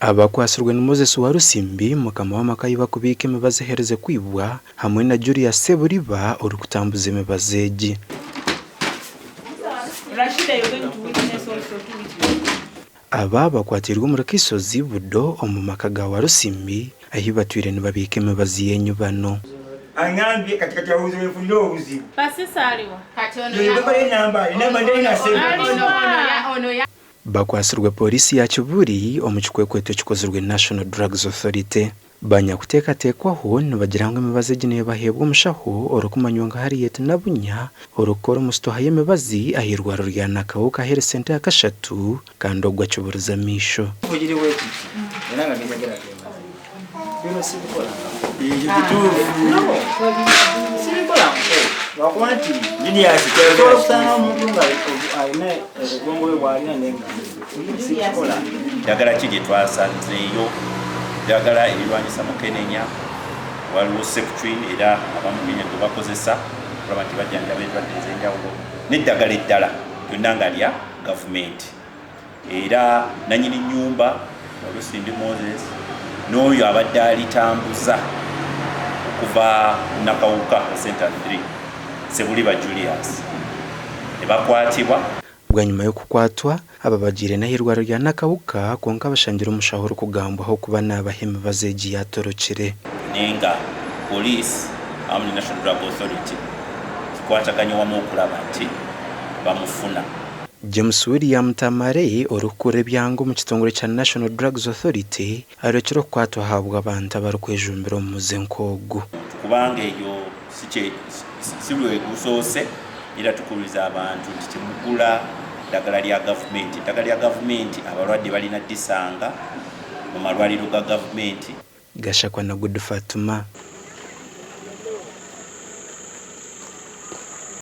Abakwatsirwe ni Moses Walusimbi, mukama w'amaka ahi barikubiika emibazi eherize kwibwa hamwe na Julius Sseburiba orikutambuza emibazi egi. Aba bakwatiirwe omuri Kisozi, Budo omu maka ga Walusimbi ahi batwire nibabiika emibazi y'enyibano. Angambye kati kati awo nze wenfunira obuzibu. Bakwatsirwe Pooriisi ya Kibuli omu kikwekweto ekikozirwe National Drugs Authority. Banyakuteekateekwaho nibagira ngu emibazi egi neebaheebwa omushaho orikumanywa nka Harriet Nabunya orikukora omu sitooha y'emibazi ah'eirwariro rya Nakawuka Health Centre yakashatu kandi ogwo akiburize amaisho. Ekyo kituufu. Lwakuba nti Julius kyayogera kituufu. Ddagala ki lye twasanzeeyo? Ddagala erirwanyisa mukenenya, waliwo Septrin era abamukenenya gwe bakozesa okulaba nti bajjanjaba endwadde ez'enjawulo n'eddagala eddala lyonna nga lya gavumenti. Era nanyini nnyumba Walusimbi Moses n'oyo abadde alitambuza okuva Nakawuka Center 3 Ssebuliba Julius ne bakwatibwa. Bwanyima y'okukwatwa, aba bagiire n'aheirwariro rya Nakawuka kwonka bashangire omushaho orikugambwaho kuba naabaha emibazi egi yaatorokire. Ninga Police awamu ne National Drug Authority zikwataganye wamu okulaba nti bamufuna. James William Tamale, orikukurira ebyanga omu kitongore kya National Drugs Authority, ayorekire okukwatwa ahabwa abantu abarikwejumbira omu muze nk'ogu. Kubanga eyo si lwegusoose era tukubiriza abantu nti temugula ddagala lya gavumenti. Eddagala lya gavumenti abalwadde balina disanga mu malwaliro ga gavumenti. Gashakwa na Good Fatuma.